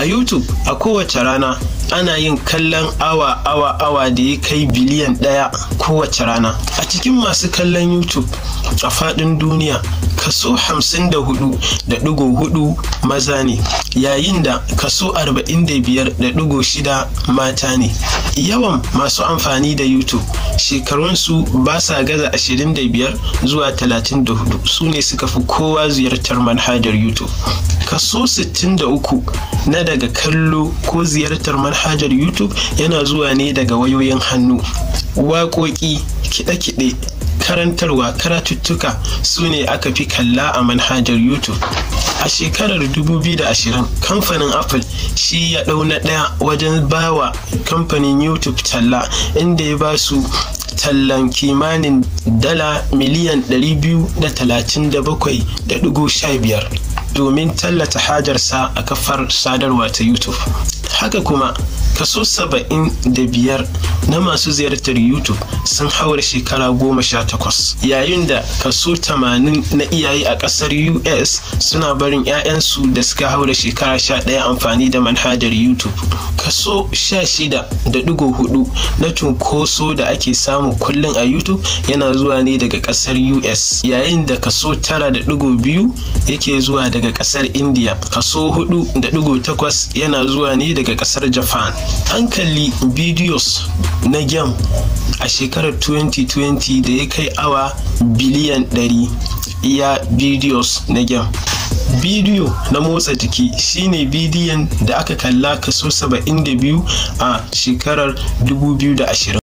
A YouTube a kowace rana ana yin kallon awa awa awa da ya kai biliyan 1 kowace rana. A cikin masu kallon YouTube a faɗin duniya, kaso 54.4 maza ne, yayin da kaso 45.6 mata ne. Yawan masu amfani da YouTube shekarunsu ba sa gaza 25 zuwa 34 su ne suka fi kowa ziyartar manhajar YouTube. Kaso 63 na daga kallo ko ziyartar manhajar YouTube yana zuwa ne daga wayoyin hannu. Waƙoƙi, kiɗe-kiɗe, karantarwa, karatuttuka su ne aka fi kalla a manhajar YouTube. A shekarar 2020, kamfanin Apple shi ya ɗau na ɗaya wajen bawa kamfanin YouTube talla, inda ya ba su tallan kimanin dala miliyan 237.15 domin tallata hajarsa a kafar sadarwa ta YouTube. Haka kuma kaso 75 na masu ziyartar YouTube sun haura shekara 18, yayin da kaso 80 na iyaye a ƙasar US suna barin 'ya'yansu da suka haura shekara 11 amfani da manhajar YouTube. Kaso 16.4 na cunkoso da ake samu kullum a YouTube yana zuwa ne daga ƙasar US, yayin da kaso 9.2 yake zuwa daga ƙasar India, kaso 4.8 yana zuwa ne daga ƙasar Japan. An kalli videos na game a shekarar 2020 da ya kai awa biliyan 100 iya videos na game. Bidiyo na motsa jiki shine bidiyon da aka kalla kaso 72 a shekarar 2020.